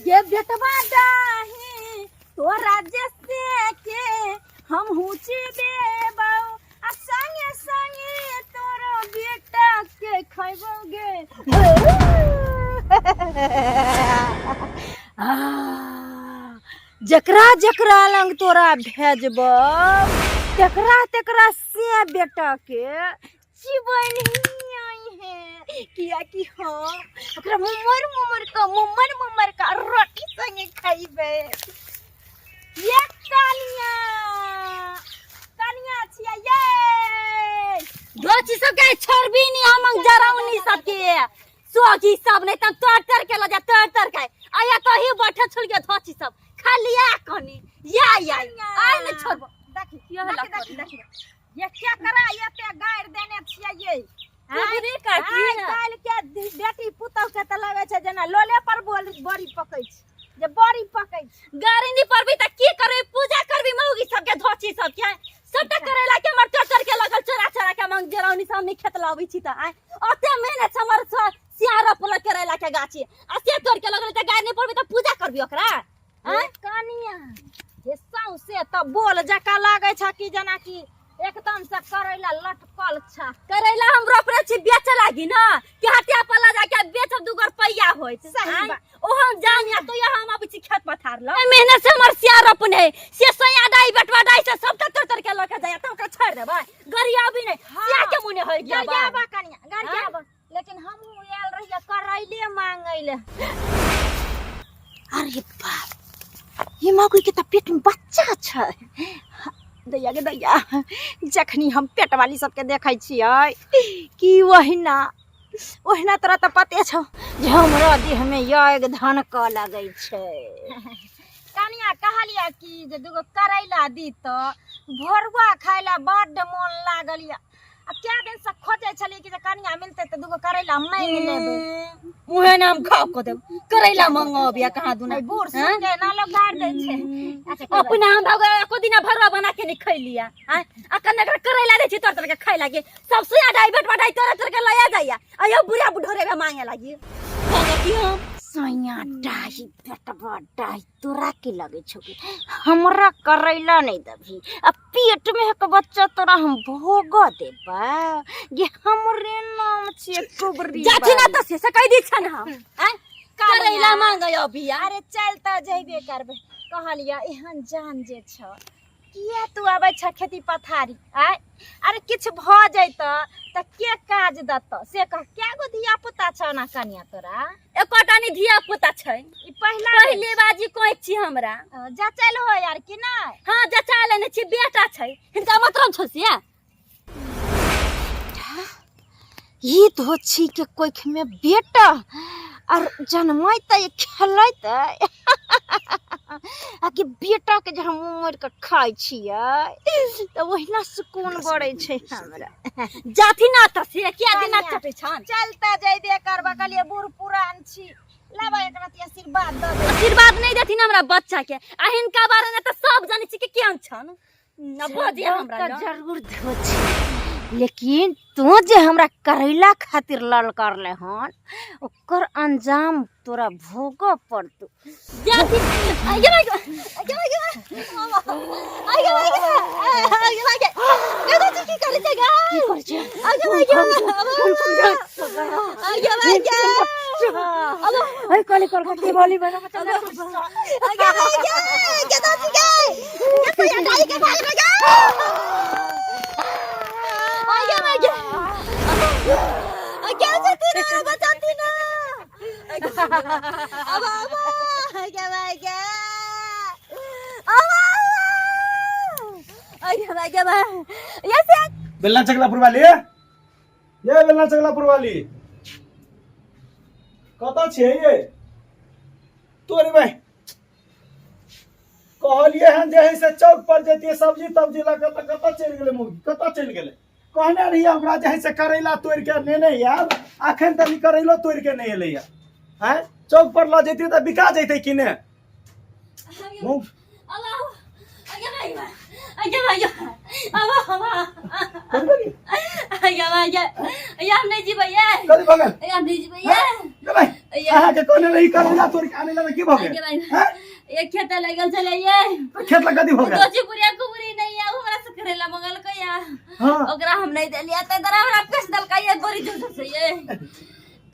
गे बेटवा डाही तोरा जैसे के हम हुची देबौ आ संगे संगे तोरो बेटा के खैबौ गे। आ, जकरा जकरा लंग तोरा भेजबौ तेकरा तेकरा से बेटा के चिबनही आई है, कियाकि हम ओकरा मुमर मुमर का मुमर मुमर का रोटी संगे खइबे। ये कनिया कनिया छिया ये दोची सब के छोड़बी नहीं हम जराउनी सबके सोगी सब नहीं तब तर तर के लजा तर तर के आया तो ही बैठे छोड़ के धोची सब खाली आ कनी या या आइ नहीं छोड़बो। देखी ये हला देखी देखी देखी ये क्या करा ये पे गाड़ देने छिया ये कुबरी काटी आइ ना। काल्हि के बेटी पुतहु के तऽ लगै छै जेना लोले पर बड़ी पकै छै, जे बड़ी पकै छै। गाड़ी नहीं परबी त की करबी, पूजा करबी मौगी सबके धोची सबके सबटा करेला के हमर टटर के लगल चोरा चोरा के मंग जरौनी सब नहीं खेत लाबै छी त आइ ओते मेहनत छै हमर सियार रोपल करेला के गाछी आ से तोड़ के लगल त गाड़ी नहीं परबी त पूजा करबी ओकरा। आँय? कनिया हे सौंसे त बोल जकाँ लागै छ कि जेना कि एकदम से करैला लटकल छ। करैला हम रोपने छी बेचे लागी ना कि हटिया पर ला जाके बेचब दूगो रुपैया होइत। सही आँय? बात। ओ हम जान या तो यहाँ हम अबै छी खेत पथार ल। एहि मेहनत से हमर सिया रोपने है से सैया डाई बेटवा डाई से सबटा तोड़ तोड़ के लऽ के जाइया त ओकरा छोड़ि देबै गरियाबी नहि। हाँ। सिया के मुने होइ गेल बा। गरियाबा कनिया, गरियाबा। लेकिन हमहूँ आयल रहियै करैले मांगै ले। अरे बाप, ई मौगी के तऽ पेट में बच्चा छै। दैया गे दैया, जखनी हम पेट वाली सबके देखै छियै कि ओहिना ओहिना तोरा तऽ पते छौ जे हमरा देह में आगि धनकऽ लगै छै। कनिया कहलियै कि जे दूगो करैला दी तऽ भोरुआ खाय लए बड्ड मोन लागल यऽ। आ कए दिन से खोजै छलियै कि जे कनिया मिलतै तऽ दूगो करैला मांगि लेबै। उहे नाम खाओ को देब करैला मंगाबिया कहाँ दुना। एहि बूढ़ सूढ़ के ना लोग गारि दै छै। अच्छा, कोइ बात अपना हम भगवान एको दिना भरुआ बना के नहीं खैलिया। आँय? आ कन्ने एकरा करैला दै छी तोर तोर के खाय लागी। सब सुया डाई बेटवा डाई तोरे तोर के लया जाइया। आ यो बुढ़ा बुढ़ोरे बे मांगे लागी। मांगे की हम? सैया डाही बेटवा डाही तोरा की लगे छौ कि हमरा करैला नहीं देबही आ पेट में एक बच्चा तोरा हम भोग देबा। ये हमरे नाम छियै कुबरी जाथि ना बाली। त से कहि दी छन हम। आँय? करैला मांगे अभी। अरे चल त जइबे करबे। कहलिया एहन जान जे छ किया तू आबै छ खेती पथारी? आय अरे किछु भऽ जैत तऽ के काज देत से कह। क्या गो धिया पुता छ ना कनिया तोरा? एकोटा नहीं धिया पुता छै। ई पहिला पहली बाजी कहै छी हमरा। जचल हो यार कि नहि? हाँ जचा लेने छी, बेटा छै। हिनका मतलब छौ से? ई धोछी के कोख में बेटा और जनमैत खेलैत आ कि बेटा के जे हम उमर के खाइ छियै तऽ ओहिना सुकून बढ़ै छै हमरा। जाथि ना तऽ से किया दिना चटै छन? चल तऽ जइबे करबा, कहलियै बूढ़ पुरान छी, लाबा एक रति आशीर्वाद दऽ दे। आशीर्वाद नहि देथिन हमरा बच्चा के। आ हिनका बारे में तऽ सब जानै छी कि केहन छन। न बजे हमरा तऽ लग। जरूर धोछी, लेकिन तू जे हमरा करैला खातिर लल करले हन ओकर अंजाम तोरा भोगऽ पड़तौ। जाथि। आगे भाग, आगे भाग, आगे भाग, आगे भाग। दादा जी की करै छै गा? की करै छै? आगे भाग, आगे भाग। अरे कली कलकत्ती वाली बना बच्चा। आगे भाग, दादा जी के। ये डाई के भाग रे गा। आगे भाग। आगे जाती ना, बचाती ना। अब अब आगे भाग। अब आगे भाग भाग। यस बेलना चकलापुर वाली, ये बेलना चकलापुर वाली कतऽ छियै ये? तोरे भाई कहलिए हन जे है से चौक पर जतिए सब्जी तब्जी लऽ कऽ, तऽ कतऽ चलि गेलै मुर्गी, कतऽ चलि गेलै? कहने रहियै ओकरा जे है से करैला तोड़ि के नेने आयब, अखन तक करैलो तोड़ि के नहि एलैया। आँय, चौक पर लऽ जैतियै तऽ बिका जैतै कि ने? कथी भऽ गेल? अहाँके कहने रही करैला तोड़ि के आनै लए, की भऽ गेल? एक खेत लगल छलै ये। खेत लग कथी भऽ गेल? दोची बुढ़िया कुबरी नहीं है, हमरा से करेला मंगल कया। हाँ। ओकरा हम नहीं देलिया त दरा हमरा पेश दलका ये बड़ी जोर से ये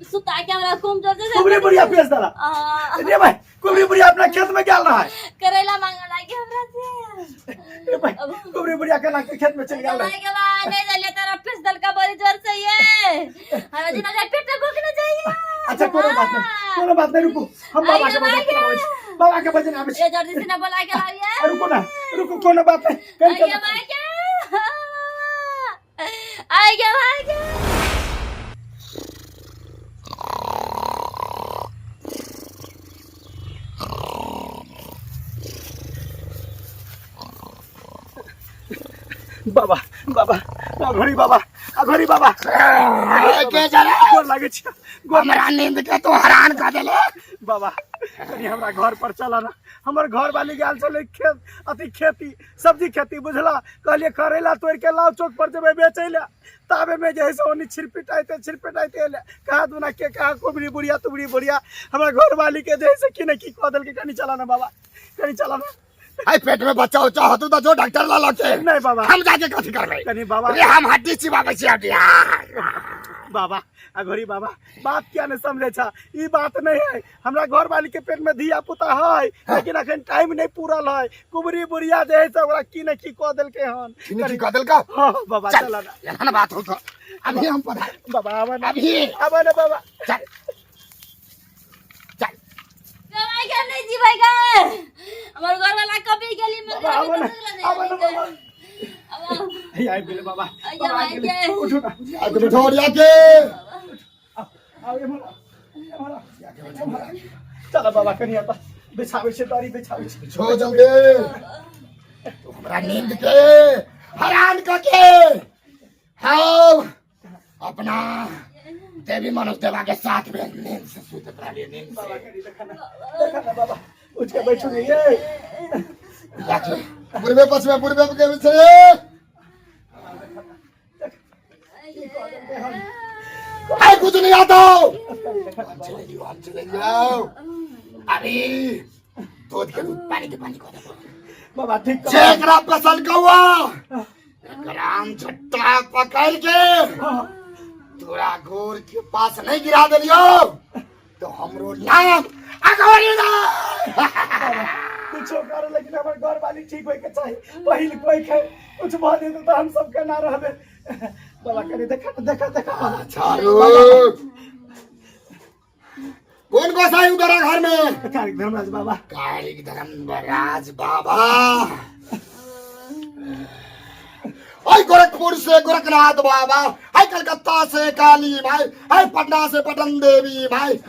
सुता के हमरा कुम जोर से कुबरी बुढ़िया पेश दला। आ, रे भाई, कुबरी बुढ़िया अपना खेत में गेल रहा है। करेला मांगे लागे हमरा से। रे भाई, कुबरी बुढ़िया के लाके खेत में चल गेल रहे। के बाद नहीं देलिया तारा पेश दलका बड़ी जोर से ये हमरा जिना जाए पेट में भूख न जाइए। अच्छा कोनो बात नहीं, कोनो बात नहीं, रुको, हम बाबा के भजन आबै छी, बाबा के भजन आबै छी। ये जल्दी से ना बोला के लाविए। रुको ना, रुको, कोनो बात नहीं, कहीं आइए भाई के, आइए भाई के। बाबा, बाबा, अघोरी बाबा, अघोरी बाबा। के जरा गोर लागे छी, गोर। हमरा नींद के तो हरान कर देले। बाबा, कनी हमरा घर पर चला ना, हमर घर वाली गेल छलै खेत, अथी खेती, सब्जी खेती बुझला, कहलिए करैला तोड़ के लाओ, चौक पर जेबै बेचै ले, ताबे में जे है से ओनी छिरपिटाइते छिरपिटाइते एले, कहा दुना के कहा कुबरी बुढ़िया तुबरी बुढ़िया हमरा घर वाली के जे है से की ने की कह देलकै। कनी चला ना बाबा, कनी चला ना। आई पेट में बच्चा उच्चा होतु तो जो डॉक्टर ला लके। नहीं बाबा। हम जाके कथी करबै? कनी बाबा। रे हम हड्डी चिबाबै छी हड्डी। बाबा, अघोरी बाबा, बात किया नहीं समझे छा? ई बात नहीं है, हमरा घर वाली के पेट में धिया पुता है, लेकिन अखन टाइम नहीं पूरल है, कुबरी बुढ़िया जे है से ओकरा की ने की कह देलकै हन। की ने की कह देलका? हाँ बाबा। चल, चल ना। एहन बात हो तो अभी हम पधार। बाबा, आवा ना। अभी। आवा ना बाबा। चल चल। कमाई के नहीं जीबै गे, हमर घर वाला कभी गेली मगर। बाबा, आवा ना, आवा ना बाबा। हे आबि गेलै बाबा, बाबा आबि गेलै, उठू ना। आके बैठो और आके। आउ एम्हर आउ, एम्हर आउ, एम्हर आउ। चल बाबा, कनि एतऽ बिछाबै छै, दरी बिछाबै छै। छो जल्दी, तू हमरा नींद के हरान करके हम अपना देवी मनोज देवा के साथ में नींद से सुतत रहलिए, नींद से। बाबा, कनि देखा ना, देखा ना बाबा, उठ के बैठू ने ये। जाके पूर्वे पश्चिमे पूर्वे के पीछे आई कुछ नहीं आता। हम चले लियो, हम चले लियो, अभी दूध के दूध पानी के पानी को देबो। बाबा, ठीक कर। जेकरा पसंद कौआ एकराम झट्टा पकड़ के तोरा गोर के पास नहीं गिरा देलियो तो हमरो नाम अघोरी ना। कुछो कर, लेकिन हमर घर वाली ठीक होय के चाही, पहिल कोई के कुछ भऽ जेतै तऽ हम सब केना रहबै? बाबा, कनि देखा ना, देखा, देखा बाबा। अच्छा रुक, कौन गोसाई उधर घर में? कारिक धर्मराज बाबा। कारिक धर्मराज बाबा, आई गोरखपुर से गोरखनाथ बाबा, आई कलकत्ता से काली भाई, आई पटना से पटन देवी भाई,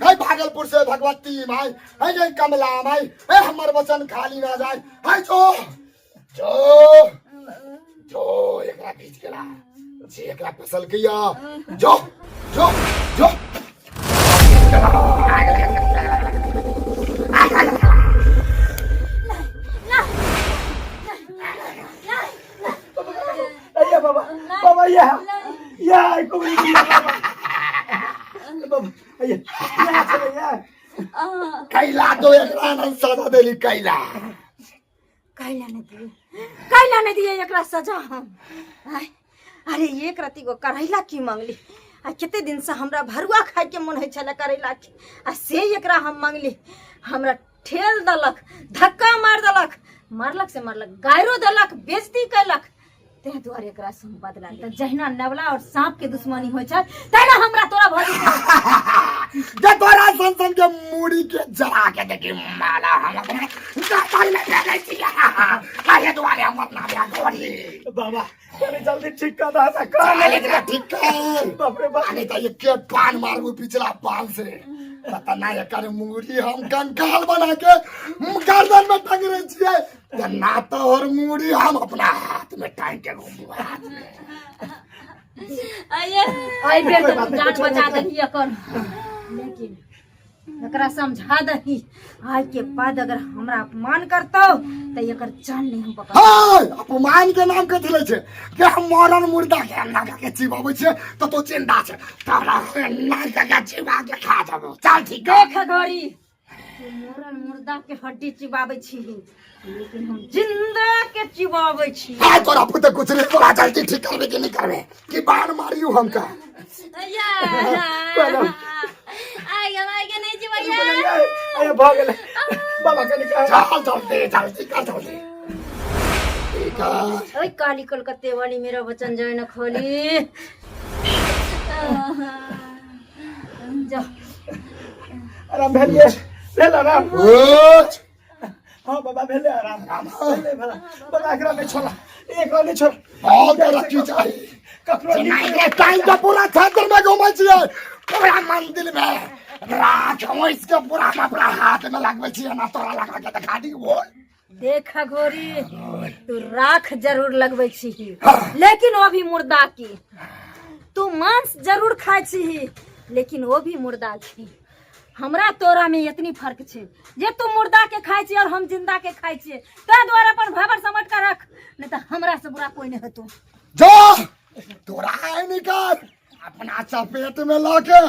आई भागलपुर से भगवती भाई, आई जय कमला भाई, आई हमर वचन खाली ना जाए, आई जो जो जो एकरा खींच के ला, जे एकरा फसल किया, जो जो जो। अरे बाबा, बाबा, ये ये कुबरी बुढ़िया बाबा, बाबा, ये ये चले ये। कैला तो एकरा न सजा देली कैला? कैला नहीं दिए, कैला नहीं दिए एकरा सजा हम। आय, अरे एक रति गो करैला की मंगली, आ कते दिन से हमरा भरुआ खाए के मन होइ छलै करैला के, आ से एकरा हम मंगली, हमरा ठेल देलक, धक्का मार देलक, मारलक से मारलक, गायरो देलक, बेइज्जती कयलक, ताहि दुआरे एकरा से हम बदला लेब। तऽ जहिना नेवला और सांप के दुश्मनी होइ छै तहिना हमरा तोरा भऽ जेतौ। जे तोरा सन सन के मूड़ी के जरा के देखी माला हम अपना समुद्र तर में फेंकै छियै। एहि दुआरे हमर नाम है गोरी। बाबा कनी जल्दी ठीक कर दह तऽ कर। चल एकरा ठीक कर। बाप रे बाप। आ नहीं तऽ एके पान मारबू पिछला पान से पता ना एकर मुंगरी हम कंकाल बना के गर्दन में टंगरे छियै तऽ ना तोहर मुंगरी हम अपना हाथ में टांग के घूमबू हाथ में। आइए। एहि बेर कोई तऽ बात तू नहीं, जान कुछो बचा नहीं। दही एकर, लेकिन एकरा समझा दही, आइ के बाद अगर हमरा अपमान करतौ तऽ एकर जान नहीं हम पकड़। हाय, अपमान के नाम कथी लै छै के हम मरल मुर्दा के अन्ना के चिबाबै छै तऽ तो जिंदा छै तोरा अन्ना के चिबा के खा जेबौ। चल ठीक है। देख घड़ी, तू मरल मुर्दा के हड्डी चिबाबै छी, लेकिन हम जिंदा के चिबाबै छी। हाय, तोरा पुते कुछ नहीं, तोरा जल्दी ठीक करबे कि नहीं करबे कि बाण मारियो हमका? आइए आइए, नहीं जी भैया। अरे भऽ गेलै बाबा, कनी कह। चल जल्दी जल्दी कर, जल्दी ठीक है। ओए काली कलकत्ते वाली, मेरा वचन जाए न खोली जा। आराम भेलियै? भेल आराम? ओच। हाँ बाबा, भेलै आराम, भेलै भला। बाबा, एकरा नहि छोड़ा, एकरा नहि छोड़ा। बहुत तरक्की चाही। ककरो एकरा टाइम के पूरा क्षेत्र में घूमै छियै, पूरा मंदिर में राख होइस के पूरा हम अपना हाथ में लगबै छियै ना तोरा लगा के देखा दी बोल। देख घोरी, तू राख जरूर लगबै छी, लेकिन वो भी मुर्दा की। तू मांस जरूर खाइ छी, लेकिन वो भी मुर्दा की। हमरा तोरा में इतनी फर्क छै जे तू मुर्दा के खाइ छी और हम जिंदा के खाइ छियै। ताहि दुआरे अपन भाबर समट के रख, नहीं तऽ हमरा से बुरा कोई नहीं हेतौ। जा तोरा आइ निकाल अपना चपेट में लऽ के,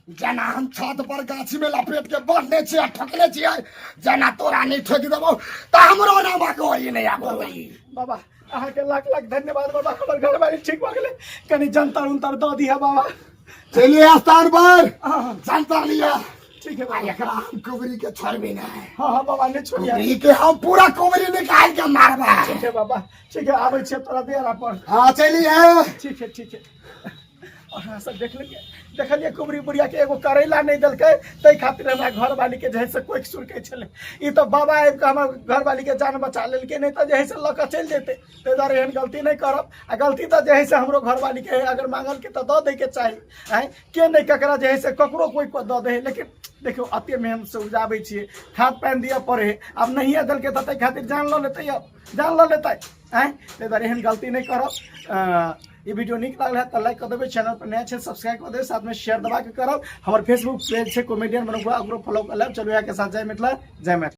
जेना हम छत पर गाछी में लपेट के बांधने छियै आ ठोकने छियै, जेना तोरा नहि ठोकि देबौ तऽ हमरो नाम अगोरी नहि अगोरी। बाबा, अहाँके लाख लाख धन्यवाद बाबा। हमर घरवाली ठीक भऽ गेलै। कनि जंतर उंतर दऽ दिहऽ बाबा। चलिए स्थान पर। हाँ। जंतर लिया। ठीक है आ बाबा। एकरा हम कुबरी के छोड़बे नहीं। हाँ हाँ बाबा, नहि छोड़िए। कुबरी के हम पूरा कुबरी निकाल के मारबा। ठीक है बाबा, ठीक है। आबै छियै तोरा डेरा पर। हाँ, चलिए। ठीक है, ठीक है। अहाँ सब देखलियै, देखलियै, कुबरी बुढ़िया के एगो करैला नहि देलकै, ताहि खातिर हमरा घरवाली के जे है से कोइक सुरकै छलै। ई तऽ बाबा आबि कऽ हमर घरवाली के जान बचा लेलकै, नहि तऽ जे है से लऽ कऽ चलि जेतै। ताहि दुआरे एहन गलती नहि करब। आ गलती तऽ जे है से हमरो घरवाली के है, अगर मांगलकै तऽ दऽ दैके चाही। आँय, के नहि ककरा जे है से ककरो कोइ दऽ दै है, लेकिन देखियौ, एते मेहनतसँ उपजाबै छियै, खाद पानि दिअ पड़ै है। आब नहिए देलकै तऽ ताहि खातिर जान लऽ लेतै, आब जान लऽ लेतै। आँय, ताहि दुआरे एहन गलती नहि करब। ई वीडियो नीक लागल है तऽ लाइक कऽ देबै, चैनल पर नया छै सब्सक्राइब कऽ देबै, साथमे शेयर दबा के करब। हमर फेसबुक पेज छै कॉमेडियन बनौआ, ओकरो फॉलो कऽ लेब। चलू, इएह के साथ जय मिथिला, जय मैथिली।